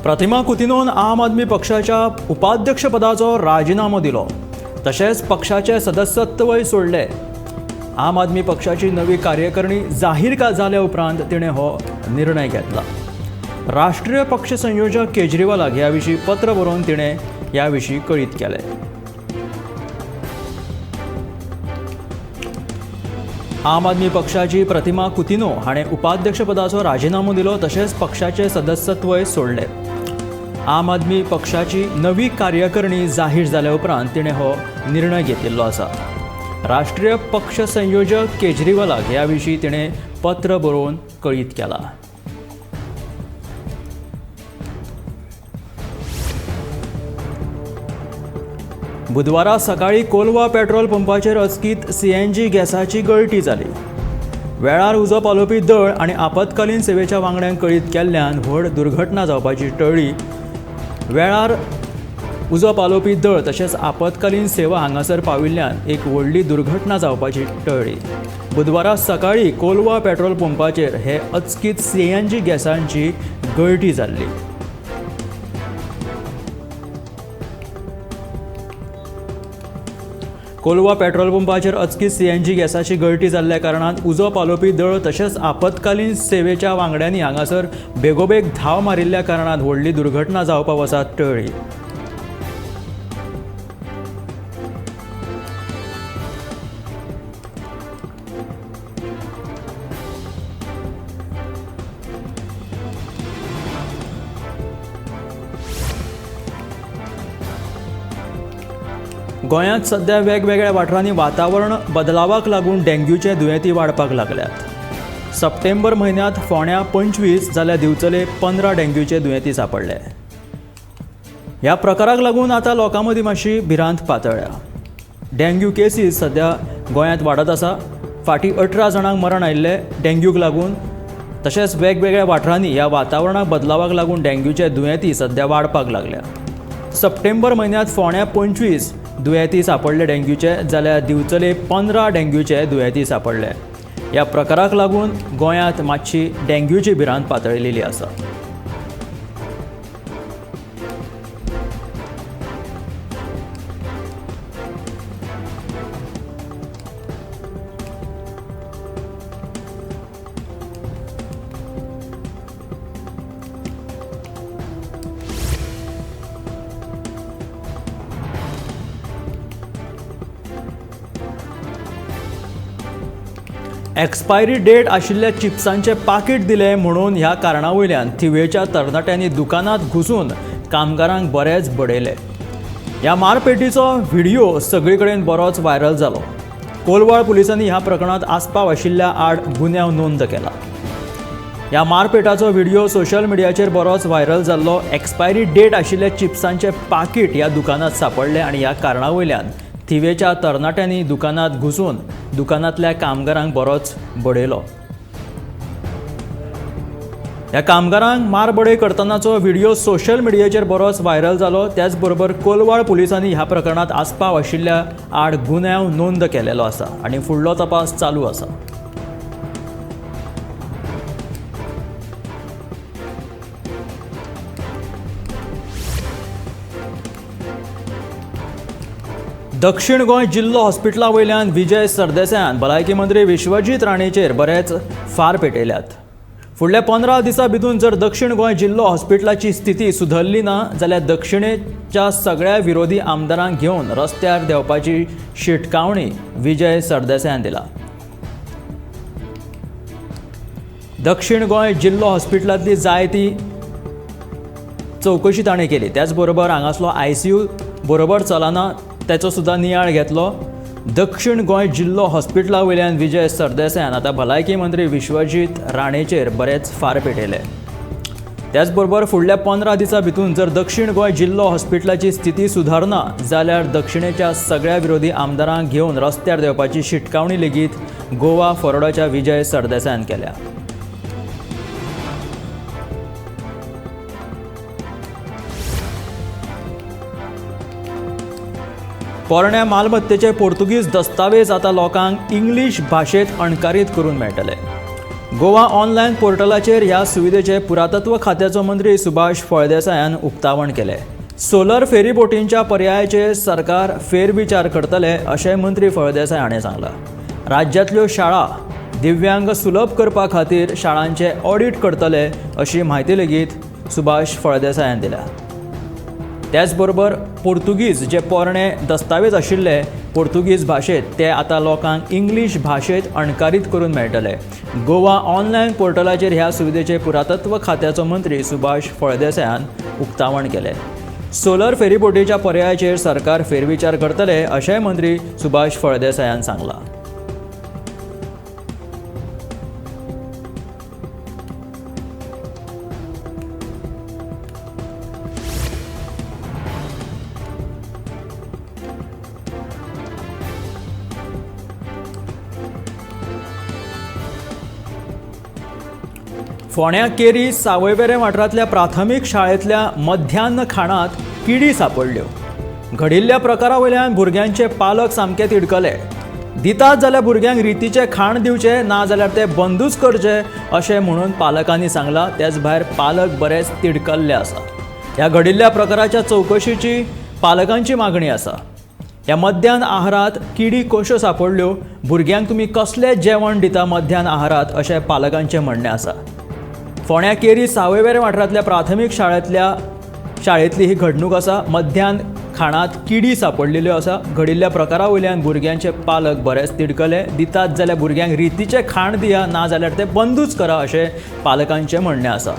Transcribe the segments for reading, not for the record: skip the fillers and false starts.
प्रतिमा कुतिन्होन आम आदमी पक्षाच्या उपाध्यक्षपदाचो राजिनामो दिलो, तशेंच पक्षाचे सदस्यत्वय सोडले। आम आदमी पक्षाची नवी कार्यकारिणी जाहीर जाल्या उपरांत तिणें हो निर्णय घेतला। राष्ट्रीय पक्ष संयोजक केजरीवालाक ह्या विशीं पत्र बरोवन तिणें ह्या विशीं कळीत केलें। आम आदमी पक्षाची प्रतिमा कुतिन्हो हाणें उपाध्यक्षपदाचो राजिनामो दिलो, तशेंच पक्षाचे सदस्यत्वय सोडले। आम आदमी पक्षाची नवी कार्यकारिणी जाहीर जाल्या उपरांत तिणें हो निर्णय घेतिल्लो आसा। राष्ट्रीय पक्ष संयोजक केजरीवालाक ह्या विशीं तिणें पत्र बरोवन कळीत केलां। बुधवारा सकाळी कोलवा पेट्रोल पंपाचेर अचकीत सीएनजी गॅसाची गळटी जाली। वेळार उजो पालोवपी दळ आनी आपत्कालीन सेवेच्या वांगड्यांक कळीत केल्ल्यान व्हड दुर्घटना जावपाची टळ्ळी। वेळार उजो पालोवपी दळ तशेंच आपत्कालीन सेवा हांगासर पाविल्ल्यान एक व्हडली दुर्घटना जावपाची टळ्ळी। बुधवारा सकाळी कोलवा पेट्रोल पंपाचेर हे अचकीत सीएनजी गॅसांची गळटी जाल्ली। कोलवा पेट्रोल पंपाचेर अचकीत सीएनजी गॅसाची गळटी जाल्ल्या कारणान उजो पालोवपी दळ तशेंच आपत्कालीन सेवेच्या वांगड्यांनी हांगासर बेगोबेग धांव मारिल्ल्या कारणान व्हडली दुर्घटना जावपा वसात टळ्ळी। गोंयांत सध्या वेगवेगळ्या वाठारांनी वातावरण बदलावाक लागून डेंग्यूचे दुयेंती वाडपाक लागल्यात। सप्टेंबर म्हयन्यांत फोंड्या 25 जाल्यार दिवचले 15 डेंग्यूचे दुयेंती सांपडले। ह्या प्रकाराक लागून आतां लोकां मदीं मातशी भिरांत पातळ्ळ्या। डेंग्यू केसीस सध्या गोंयांत वाडत आसा। फाटीं 18 जाणांक मरण आयिल्लें डेंग्यूक लागून, तशेंच वेगवेगळ्या वाठारांनी ह्या वातावरणाक बदलावाक लागून डेंग्यूचे दुयेंती सध्या वाडपाक लागल्या। सप्टेंबर म्हयन्यांत फोंड्या 25 दुयेंती सांपडले डेंग्यूचे, जाल्यार दिवचले 15 डेंग्यूचे दुयेंती सांपडले। ह्या प्रकाराक लागून गोंयांत मातशी डेंग्यूची भिरांत पातळिल्ली आसा। एक्सपायरी डेट आशिल्ल्या चिप्सांचे पाकीट दिलें म्हणून ह्या कारणा वयल्यान थिवेच्या तरणाट्यांनी दुकानांत घुसून कामगारांक बरेच बडयले। ह्या मारपेटीचो व्हिडिओ सगळे कडेन बरोच व्हायरल जालो। कोलवाळ पुलिसांनी ह्या प्रकरणांत आस्पाव आशिल्ल्या आड गुन्यांव नोंद केला। ह्या मारपेटाचो व्हिडिओ सोशल मिडियाचेर बरोच व्हायरल जाल्लो। एक्सपायरी डेट आशिल्ल्या चिप्सांचे पाकीट ह्या दुकानांत सांपडलें आनी ह्या कारणा वयल्यान थिवेच्या तरणाट्यांनी दुकानांत घुसून दुकानांतल्या कामगारांक बरोच बडयलो। ह्या कामगारांक मारबडय करतनाचो व्हिडिओ सोशल मिडियाचेर बरोच व्हायरल जालो। त्याच बरोबर कोलवाळ पुलिसांनी ह्या प्रकरणांत आस्पाव आशिल्ल्या आड गुन्यांव नोंद केलेलो आसा आनी फुडलो तपास चालू आसा। दक्षिण गोंय जिल्लो हॉस्पिटला वयल्यान विजय सरदेसायान भलायकी मंत्री विश्वजीत राणेचेर बरेच फार पेटयल्यात। फुडल्या 15 दिसां भितर जर दक्षिण गोंय जिल्लो हॉस्पिटलाची स्थिती सुदरली ना जाल्यार दक्षिणेच्या सगळ्या विरोधी आमदारांक घेवन रस्त्यार देंवपाची शिटकावणी विजय सरदेसायान दिला। दक्षिण गोंय जिल्लो हॉस्पिटलांतली जायती चवकशी ताणें केली। त्याच बरोबर हांगासलो आयसीयू बरोबर चलना ताचो सुद्दां नियाळ घेतलो। दक्षिण गोंय जिल्लो हॉस्पिटला वयल्यान विजय सरदेसायान आतां भलायकी मंत्री विश्वजीत राणेचेर बरेच फार पेटयले। त्याच बरोबर फुडल्या 15 दिसां भितर जर दक्षिण गोंय जिल्लो हॉस्पिटलाची स्थिती सुदारना जाल्यार दक्षिणेच्या सगळ्या विरोधी आमदारांक घेवन रस्त्यार देंवपाची शिटकावणी लेगीत गोवा फॉरवर्डाच्या विजय सरदेसायान केल्या। पोरण्या मालमत्तेचे पोर्तुगीज दस्तावेज आतां लोकांक इंग्लीश भाशेंत अणकारीत करून मेळटले। गोवा ऑनलायन पोर्टलाचेर ह्या सुविधेचे पुरातत्व खात्याचो मंत्री सुभाष फळदेसायान उक्तावण केलें. सोलर फेरीबोटींच्या पर्यायाचेर सरकार फेरविचार करतले अशें मंत्री फळदेसाय हाणें सांगलां. राज्यांतल्यो शाळा दिव्यांग सुलभ करपा खातीर शाळांचे ऑडीट करतले अशी म्हायती लेगीत सुभाष फळदेसायान दिल्या. त्याचबरोबर पोर्तुगीज जे पोरणे दस्तावेज आशिल्ले पोर्तुगीज भाशेंत ते आतां लोकांक इंग्लीश भाशेंत अणकारीत करून मेळटले. गोवा ऑनलायन पोर्टलाचेर ह्या सुविधेचे पुरातत्व खात्याचो मंत्री सुभाष फळदेसायान उक्तावण केलें. सोलर फेरीबोटीच्या पर्यायाचेर सरकार फेरविचार करतले अशेंय मंत्री सुभाष फळदेसायान सांगलां. फोंड्या केरी सावयवेरें वाठारांतल्या प्राथमीक शाळेंतल्या मध्यान्न खाणांत किडी सापडल्यो. घडिल्ल्या प्रकारा वयल्यान भुरग्यांचे पालक सामके तिडकले. दितात जाल्यार भुरग्यांक रितीचें खाण दिवचें, ना जाल्यार तें बंदूच करचें अशें म्हणून पालकांनी सांगलां. त्याच भायर पालक बरेच तिडकल्ले आसात. ह्या घडिल्ल्या प्रकाराच्या चवकशीची पालकांची मागणी आसा. ह्या मध्यान आहारांत किडी कश्यो सापडल्यो, भुरग्यांक तुमी कसलें जेवण दिता मध्यान आहारांत अशें पालकांचें म्हणणें आसा. फोंड्या केरी सावयवेरें वाठारांतल्या प्राथमीक शाळेंतली ही घडणूक आसा. मध्यान खाणांत किडी सापडलेल्यो आसा. घडिल्ल्या प्रकारा वयल्यान भुरग्यांचे पालक बरेच तिडकले. दितात जाल्यार भुरग्यांक रितीचें खाण दिया, ना जाल्यार तें बंदूच करा अशें पालकांचें म्हणणें आसा.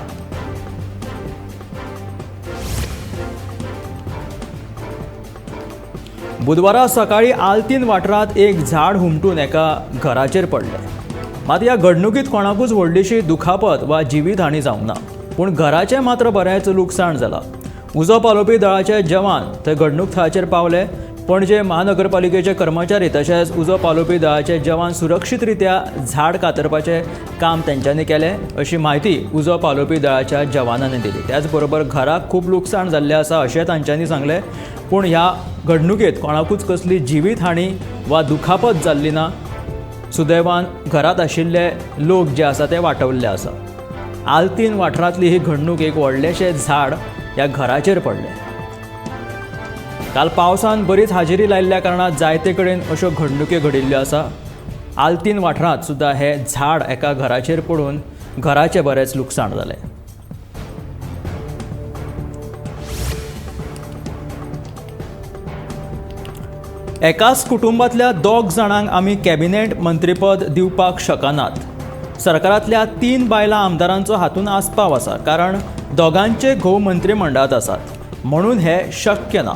बुधवारा सकाळीं आल्तीन वाठारांत एक झाड हुमटून एका घराचेर पडलें. मात ह्या घडणुकीत कोणाकूच व्हडलीशी दुखापत वा जिवीतहानी जावंक ना, पूण घराचें मात्र बरेंच लुकसाण जालां. उजो पालोवपी दळाचे जवान थंय घडणूक थळाचेर पावले. पणजे महानगरपालिकेचे कर्मचारी तशेंच उजो पालोवपी दळाचे जवान सुरक्षीतरित्या झाड कातरपाचें काम तेंच्यांनी केलें अशी म्हायती उजो पालोवपी दळाच्या जवानांनी दिली. त्याचबरोबर घराक खूब लुकसाण जाल्लें आसा अशें तांच्यांनी सांगलें. पूण ह्या घडणुकेंत कोणाकूच कसली जिवीतहानी वा दुखापत जाल्ली ना. सुदैवान घरांत आशिल्ले लोक जे आसा ते वाटवल्ले आसा. आल्तीन वाठारांतली ही घडणूक, एक व्हडलेशें झाड ह्या घराचेर पडलें. काल पावसान बरीच हाजेरी लायिल्ल्या कारणान जायते कडेन अश्यो घडणुक्यो घडिल्ल्यो आसा. आल्तीन वाठारांत सुद्दां हें झाड एका घराचेर पडून घराचें बरेंच लुकसाण जालें. एकाच कुटुंबांतल्या 2 जाणांक आमी कॅबिनेट मंत्रीपद दिवपाक शकनात. सरकारांतल्या 3 बायलां आमदारांचो हातूंत आस्पाव आसा, कारण दोगांचे घोव मंत्रिमंडळांत आसात म्हणून हें शक्य ना.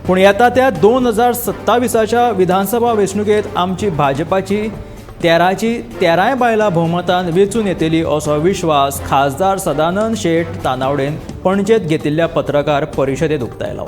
पूण येता त्या 2027च्या विधानसभा वेंचणुकेंत आमची भाजपाची 13ची 13 बायलां भोवमतान वेंचून येतली असो विश्वास खासदार सदानंद शेट तानावडेन पणजेंत घेतिल्ल्या पत्रकार परिशदेंत उक्तायलो.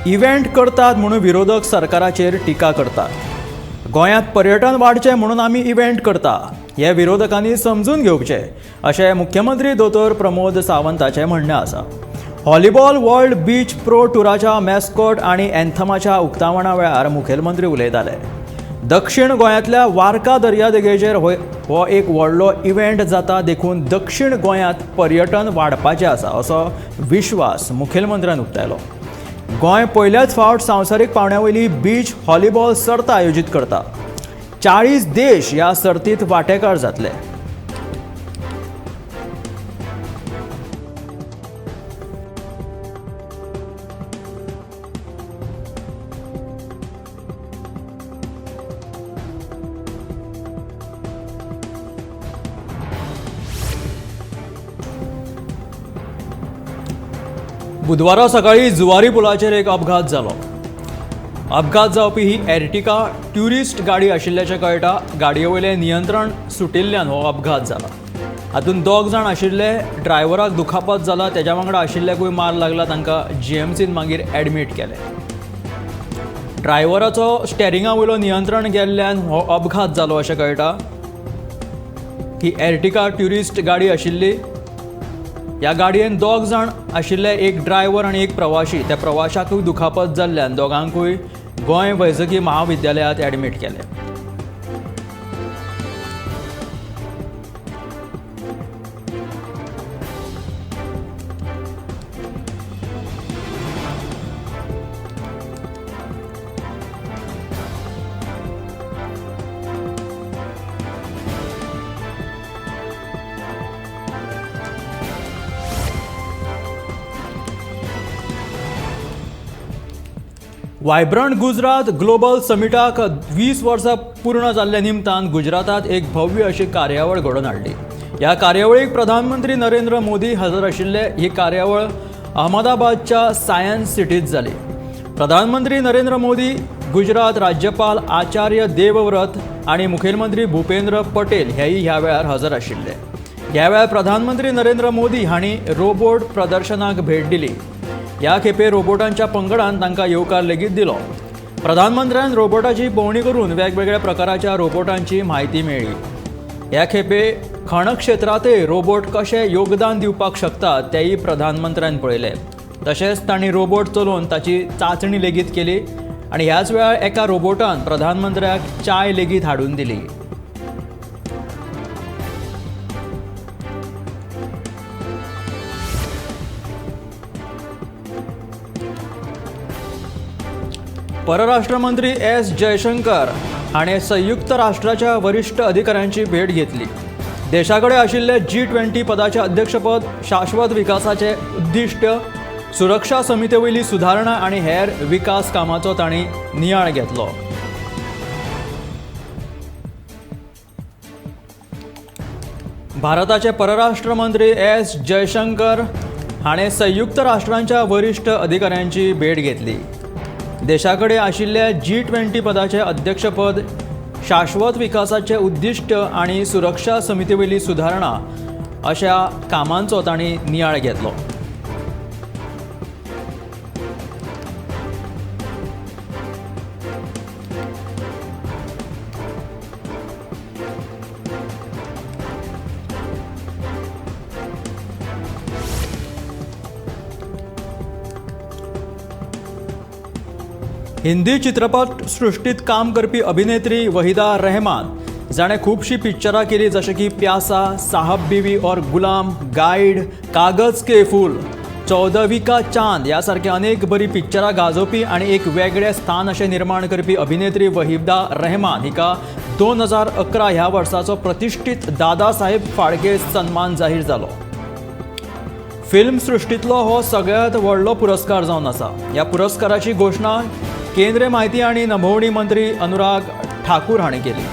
इव्हेंट करतात म्हणून विरोधक सरकाराचेर टिका करतात. गोंयांत पर्यटन वाडचें म्हणून आमी इव्हेंट करता हे विरोधकांनी समजून घेवचें अशें मुख्यमंत्री दोतोर प्रमोद सावंताचें म्हणणें आसा. व्हॉलीबॉल वर्ल्ड बीच प्रो टुराच्या मॅस्कॉट आनी एन्थमाच्या उक्तावणा वेळार मुखेलमंत्री उलयताले. दक्षिण गोंयांतल्या वार्का दर्यादेगेचेर हो एक व्हडलो इव्हेंट जाता, देखून दक्षिण गोंयांत पर्यटन वाडपाचें आसा असो विश्वास मुखेलमंत्र्यान उक्तायलो. गोंय पयल्याच फावट संवसारीक पावंड्या वयली बीच व्हॉलीबॉल सर्त आयोजीत करता. 40 देश ह्या सर्तीत वांटेकार जातले. बुधवारा सकाळी जुवारी पुलाचेर एक अपघात जालो. अपघात जावपी ही एर्टिका ट्युरिस्ट गाडी आशिल्ल्याचें कळटा. गाडये वयलें नियंत्रण सुटिल्ल्यान हो अपघात जाला. हातूंत दोग जाण आशिल्ले, ड्रायव्हराक दुखापत जाला, तेज्या वांगडा आशिल्ल्याकूय मार लागला, तांकां जीएमसीन मागीर एडमीट केले. ड्रायव्हराचो स्टेरिंगा वयलो नियंत्रण गेल्ल्यान हो अपघात जालो अशें कळटा. ही एर्टिका ट्युरिस्ट गाडी आशिल्ली. ह्या गाडयेन दोग जाण आशिल्ले, एक ड्रायव्हर आनी एक प्रवाशी. त्या प्रवाशाकूय दुखापत जाल्ल्यान दोगांकूय गोंय वैजकी महाविद्यालयांत एडमीट केले. वायब्रंट गुजरात ग्लोबल समिटाक 20 वर्सां पूर्ण जाल्ल्या निमतान गुजरातांत एक भव्य अशी कार्यावळ घडोवन हाडली. ह्या कार्यावळीक प्रधानमंत्री नरेंद्र मोदी हजर आशिल्ले. ही कार्यावळ अहमदाबादच्या सायन्स सिटींत जाली. प्रधानमंत्री नरेंद्र मोदी, गुजरात राज्यपाल आचार्य देवव्रत आनी मुखेलमंत्री भूपेंद्र पटेल हेय ह्या वेळार हजर आशिल्ले. ह्या वेळार प्रधानमंत्री नरेंद्र मोदी हांणी रोबोट प्रदर्शनाक भेट दिली. ह्या खेपे रोबोटांच्या पंगडान तांकां येवकार लेगीत दिलो. प्रधानमंत्र्यान रोबोटाची पळोवणी करून वेगवेगळ्या प्रकाराच्या रोबोटांची म्हायती मेळ्ळी. ह्या खेपे खण क्षेत्रांतय रोबोट कशे योगदान दिवपाक शकतात तेंय प्रधानमंत्र्यान पळयलें. तशेंच तांणी रोबोट चलोवन ताची चांचणी लेगीत केली आनी ह्याच वेळार एका रोबोटान प्रधानमंत्र्याक चाय लेगीत हाडून दिली. परराष्ट्र मंत्री एस जयशंकर हाणें संयुक्त राष्ट्राच्या वरिश्ठ अधिकाऱ्यांची भेट घेतली. देशा कडेन आशिल्ले G20 पदाचें अध्यक्षपद, शाश्वत विकासाचें उद्दिश्ट, सुरक्षा समिते वयली सुदारणा आनी हेर विकास कामाचो तांणी नियाळ घेतलो. भारताचे परराष्ट्र मंत्री एस जयशंकर हाणें संयुक्त राष्ट्रांच्या वरिश्ठ अधिकाऱ्यांची भेट घेतली. देशा कडेन आशिल्ल्या G20 पदाचें अध्यक्षपद, शाश्वत विकासाचें उद्दिश्ट आनी सुरक्षा समिते वयली सुदारणा अशा कामांचो तांणी नियाळ घेतलो. हिंदी चित्रपट सृश्टीत काम करपी अभिनेत्री वहिदा रहमान, जाणें खुबशीं पिक्चरां केली जशें की प्यासा, साहब बीवी और गुलाम, गायड, कागज के फूल, चौदवी का चांद ह्या सारके अनेक बरी पिक्चरां गाजोवपी आनी एक वेगळें स्थान अशें निर्माण करपी अभिनेत्री वहिदा रहमान हिका 2011 ह्या वर्साचो प्रतिश्ठीत दादासाहेब फाळके सन्मान जाहीर जालो. फिल्म सृश्टींतलो हो सगळ्यांत व्हडलो पुरस्कार जावन आसा. ह्या पुरस्काराची घोशणा केंद्रीय माहिती आनी नभोवणी मंत्री अनुराग ठाकूर हांणी केली.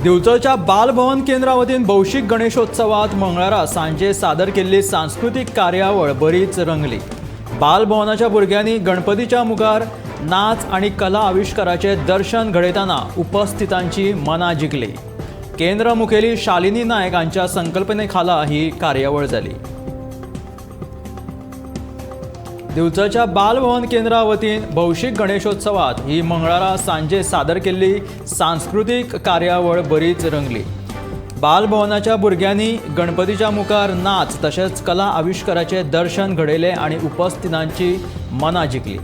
दिवचलच्या बालभवन केंद्रा वतीन भौशीक गणेशोत्सवात मंगळारा सांजे सादर केल्ली सांस्कृतीक कार्यावळ बरीच रंगली. बालभवनाच्या भुरग्यांनी गणपतीच्या मुखार नाच आनी कला आविश्काराचे दर्शन घडयतना उपस्थितांची मनां जिखली. केंद्र मुखेली शालिनी नायक हांच्या संकल्पने खाला ही कार्यावळ जाली. दिवचलच्या बालभवन केंद्रा वतीन भौशीक गणेशोत्सवात ही मंगळारा सांजे सादर केल्ली सांस्कृतीक कार्यावळ बरीच रंगली. बालभवनाच्या भुरग्यांनी गणपतीच्या मुखार नाच तशेंच कला आविश्काराचे दर्शन घडयलें आनी उपस्थितांची मनां जिखली.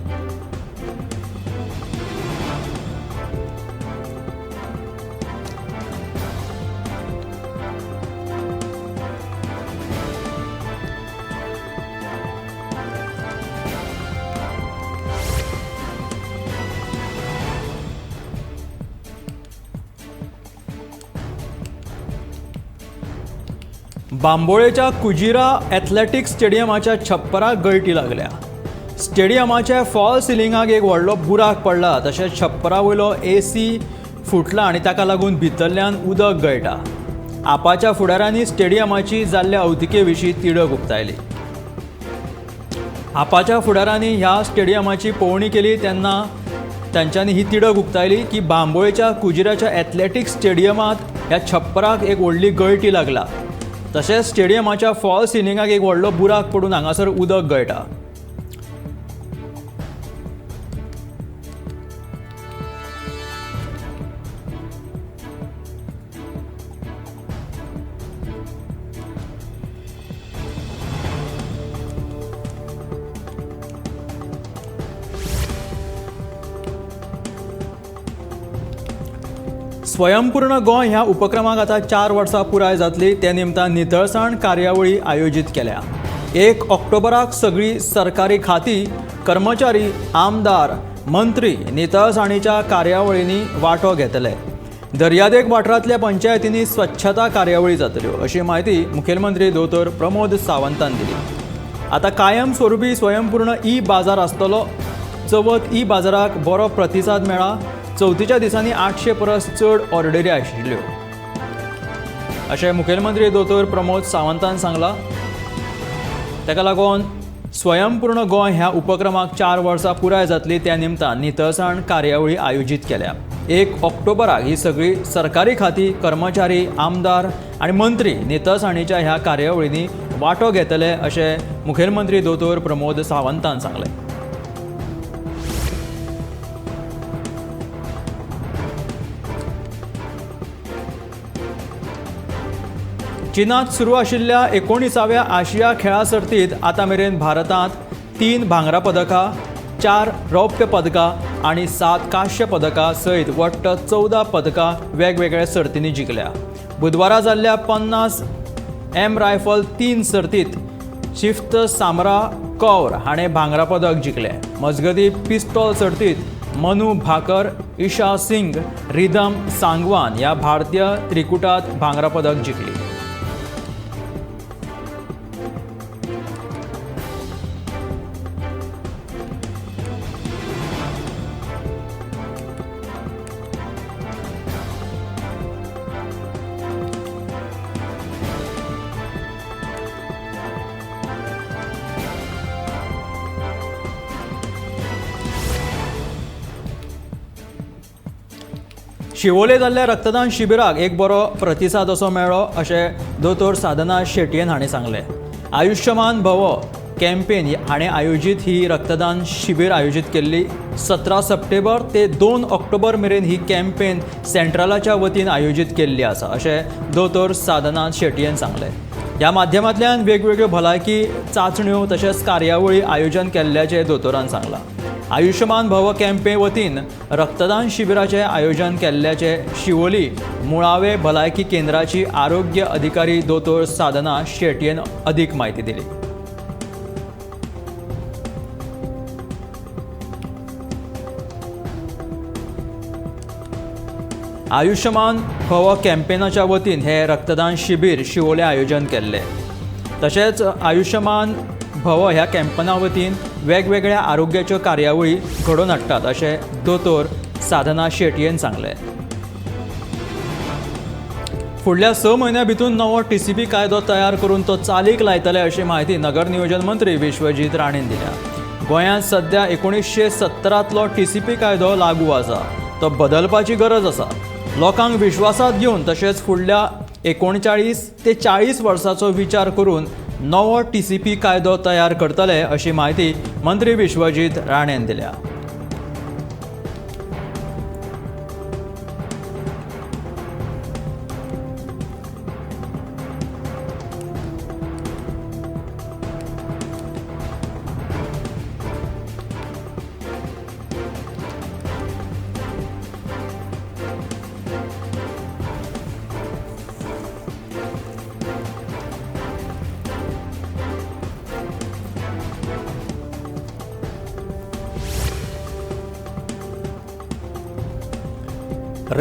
बांबोळेच्या कुजिरा एथलेटिक्स स्टेडियमाच्या छप्पराक गळटी लागल्या. स्टेडियमाच्या फॉल सिलिंगाक एक व्हडलो बुराक पडला, तशेंच छप्परा वयलो एसी फुटला आनी ताका लागून भितरल्यान उदक गळटा. आपाच्या फुडाऱ्यांनी स्टेडियमाची जाल्ल्या अवतिके विशीं तिडक उक्तायली. आपाच्या फुडाऱ्यांनी ह्या स्टेडियमाची पळोवणी केली तेन्ना तांच्यांनी ही तिडक उक्तायली की बांबोळेच्या कुजिराच्या एथलेटिक्स स्टेडियमांत ह्या छप्पराक एक व्हडली गळटी लागला, तशेंच स्टेडियमाच्या फॉल सिलिंगाक एक व्हडलो बुराक पडून हांगासर उदक गळटा. स्वयंपूर्ण गोंय ह्या उपक्रमाक आतां 4 वर्सां पुराय जातली. ते निमतान नितळसाण कार्यावळी आयोजीत केल्या. 1 ऑक्टोबराक सगळीं सरकारी खातीं, कर्मचारी, आमदार, मंत्री नितळसाणीच्या कार्यावळींनी वांटो घेतले. दर्यादेग वाठारांतल्या पंचायतींनी स्वच्छता कार्यावळी जातल्यो अशी म्हायती मुखेलमंत्री दोतोर प्रमोद सावंतान दिली. आतां कायम स्वरुपी स्वयंपूर्ण ई बाजार आसतलो. चवथ ई बाजाराक बरो प्रतिसाद मेळ्ळा. चवथीच्या दिसांनी 800 परस चड ऑर्डरी आशिल्ल्यो अशें मुखेलमंत्री दोतोर प्रमोद सावंतान सांगलां. ताका लागून स्वयंपूर्ण गोंय ह्या उपक्रमाक 4 वर्सां पुराय जातली. त्या निमतान नितळसाण कार्यावळी आयोजीत केल्या. 1 ऑक्टोबराक ही सगळी सरकारी खातीं, कर्मचारी, आमदार आनी मंत्री नितळसाणीच्या ह्या कार्यावळींनी वांटो घेतले अशें मुखेलमंत्री दोतोर प्रमोद सावंतान सांगलें. चीनांत सुरू आशिल्ल्या 19व्या आशिया खेळां सर्तींत आतां मेरेन भारतांत 3 भांगरा पदकां, 4 रौप्य पदकां आनी 7 कांस्य पदकां सयत वट्ट 14 पदकां वेगवेगळ्या सर्तींनी जिखल्या. बुधवारा जाल्ल्या 50 एम रायफल 3 सर्तींत शिफ्त सामरा कौर हाणें भांगरा पदक जिखलें. मजगतीं पिस्तॉल सर्तींत मनु भाकर, ईशा सिंग, रिदम सांगवान ह्या भारतीय त्रिकुटांत भांगरा पदक जिखली. शिवोले जाल्ल्या रक्तदान शिबिराक एक बरो प्रतिसाद असो मेळ्ळो अशें दोतोर साधना शेटयेन हांणी सांगलें. आयुष्यमान भव कॅम्पेन हाणें आयोजीत ही रक्तदान शिबीर आयोजीत केल्ली. 17 सप्टेंबर ते 2 ऑक्टोबर मेरेन ही कॅम्पेन सेंट्रलाच्या वतीन आयोजीत केल्ली आसा अशें दोतोर साधना शेटयेन सांगलें. ह्या माध्यमांतल्यान वेगवेगळ्यो भलायकी चांचण्यो तशेंच कार्यावळी आयोजन केल्ल्याचें दोतोरान सांगलां. आयुष्यमान भव कॅम्पे वतीन रक्तदान शिबिराचें आयोजन केल्ल्याचें शिवोली मुळावे भलायकी केंद्राची आरोग्य अधिकारी दोतोर साधना शेटयेन अदीक म्हायती दिली. आयुष्यमान भव कॅम्पेनाच्या वतीन हे रक्तदान शिबीर शिवोले आयोजन केल्लें. तशेंच आयुष्यमान भव ह्या कॅम्पेना वतीन वेगवेगळ्या आरोग्याच्यो कार्यावळी घडोवन हाडटात अशें दोतोर साधना शेटयेन सांगलें. फुडल्या 6 म्हयन्यां भितर नवो TCP कायदो तयार करून तो चालीक लायतले अशी म्हायती नगर नियोजन मंत्री विश्वजीत राणेन दिल्या. गोंयांत सध्या 1970तलो TCP कायदो लागू आसा, तो बदलपाची गरज आसा. लोकांक विश्वासात घेवन तशेंच फुडल्या 39 ते 40 वर्सांचो विचार करून नवो TCP कायदो तयार करतले अशी म्हायती मंत्री विश्वजीत राणेन दिल्या.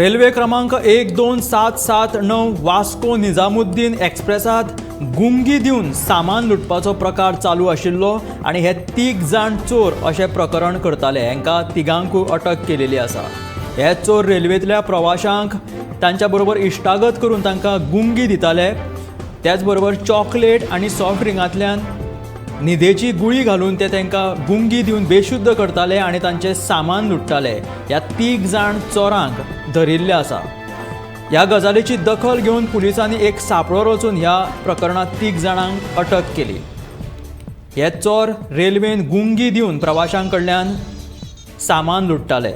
रेल्वे क्रमांक 12779 वास्को निजामुद्दीन एक्सप्रेसात गुंगी दिवन सामान लुटपाचो प्रकार चालू आशिल्लो आनी हे 3 जाण चोर अशें प्रकरण करताले. हांकां तिगांकूय अटक केलेली आसा. हे चोर रेल्वेंतल्या प्रवाशांक तांच्या बरोबर इश्टागत करून तांकां गुंगी दिताले. त्याच बरोबर चॉकलेट आनी सॉफ्ट ड्रिंकांतल्यान न्हिदेची गुळी घालून ते तांकां गुंगी दिवन बेशुद्ध करताले आनी तांचें सामान लुट्टाले. ह्या 3 जाण चोरांक धरिल्ले आसा. ह्या गजालीची दखल घेवन पुलिसांनी एक सांपळो रचून ह्या प्रकरणांत 3 जाणांक अटक केली. हे चोर रेल्वेन गुंगी दिवन प्रवाशां कडल्यान सामान लुट्टाले.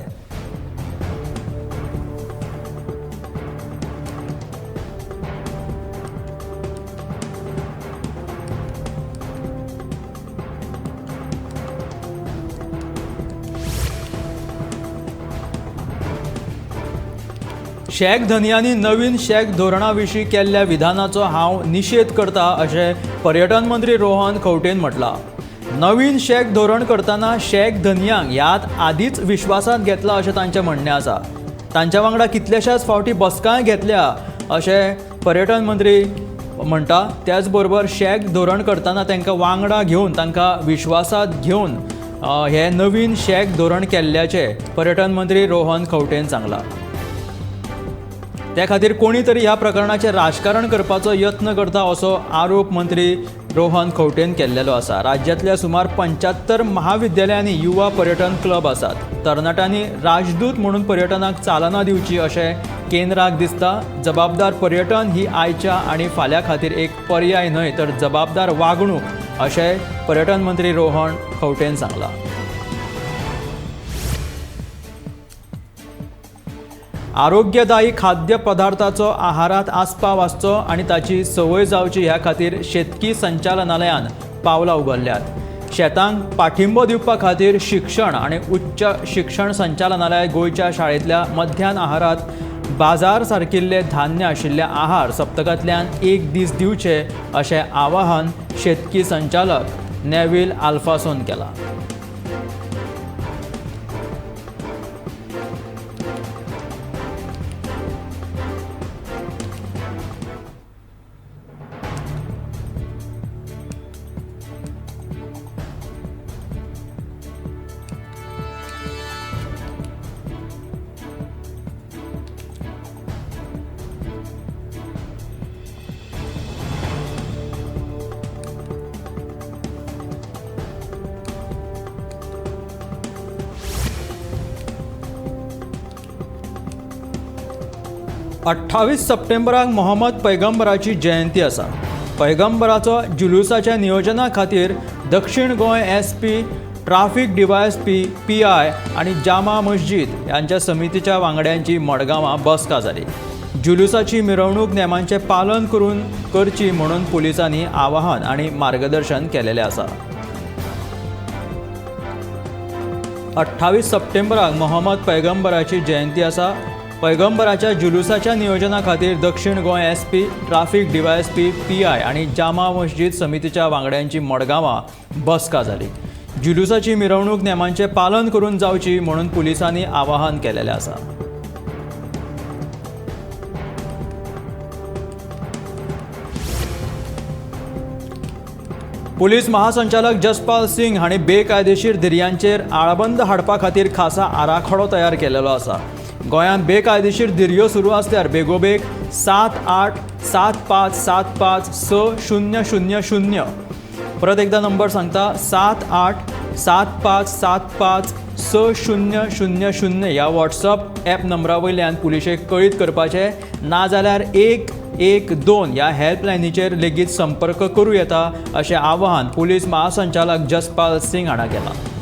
शॅक धनयांनी नवीन शॅक धोरणा विशीं केल्ल्या विधानाचो हांव निशेध करता अशें पर्यटन मंत्री रोहन खंवटेन म्हटलां. नवीन शॅक धोरण करतना शॅक धनयांक ह्यात आदींच विश्वासांत घेतला अशें तांचें म्हणणें आसा. तांच्या वांगडा कितल्याशाच फावटी बसकांय घेतल्या अशें पर्यटन मंत्री म्हणटा. त्याच बरोबर शॅक धोरण करतना तांकां वांगडा घेवन तांकां विश्वासांत घेवन हें नवीन शॅक धोरण केल्ल्याचें पर्यटन मंत्री रोहन खंवटेन सांगलां. त्या खातीर कोणी तरी ह्या प्रकरणाचें राजकारण करपाचो यत्न करता असो आरोप मंत्री रोहन खंवटेन केल्लेलो आसा. राज्यांतल्या सुमार 75 महाविद्यालयांनी युवा पर्यटन क्लब आसात. तरणाट्यांनी राजदूत म्हणून पर्यटनाक चालना दिवची अशें केंद्राक दिसता. जबाबदार पर्यटन ही आयच्या आनी फाल्यां खातीर एक पर्याय न्हय तर जबाबदार वागणूक अशें पर्यटन मंत्री रोहन खंवटेन सांगलां. आरोग्यदायी खाद्य पदार्थाचो आहारात आस्पाव आसचो आनी ताची संवय जावची ह्या खातीर शेतकी संचालनालयान पावलां उगडल्यात. शेतांक पाठिंबो दिवपा खातीर शिक्षण आनी उच्च शिक्षण संचालनालय गोंयच्या शाळेंतल्या मध्यान आहारात बाजार सारकिल्ले धान्य आशिल्ले आहार सप्तकांतल्यान 1 दीस दिवचे अशें आवाहन शेतकी संचालक नेव्हिल आल्फासोन केलां. अठ्ठावीस सप्टेंबराक मोहम्मद पैगंबराची जयंती आसा. पैगंबराचो जुलूसाच्या नियोजना खातीर दक्षिण Goa SP, traffic DYSP, PI आनी जामा मस्जिद ह्यांच्या समितीच्या वांगड्यांची मडगांवां बसका जाली. जुलूसाची मिरवणूक नेमांचें पालन करून करची म्हणून पुलिसांनी आवाहन आनी मार्गदर्शन केलेलें आसा. 28 सप्टेंबराक मोहम्मद पैगंबराची जयंती आसा. पैगंबराच्या जुलूसाच्या नियोजना खातीर दक्षिण Goem SP, traffic DYSP, PI आनी जामा मस्जिद समितीच्या वांगड्यांची मडगांवां बसका जाली. जुलूसाची मिरवणूक नेमांचें पालन करून जावची म्हणून पुलिसांनी आवाहन केलेलें आसा. पुलीस महासंचालक जसपाल सिंग हांणी बेकायदेशीर धिरयांचेर आळाबंद हाडपा खातीर खासा आराखडो तयार केलेलो आसा. गोंयांत बेकायदेशीर धिरयो सुरू आसल्यार बेगोबेग 7 8 7 5 7 5 6 0 0 0 परत एकदा नंबर सांगता 7 8 7 5 7 5 6 0 0 0 ह्या व्हॉट्सअप ॲप नंबरा वयल्यान पुलिशेक कळीत करपाचें, नाजाल्यार 112 ह्या हेल्पलायनीचेर लेगीत संपर्क करूं येता अशें आवाहन पुलीस महासंचालक जसपाल सिंग हांणी केलां.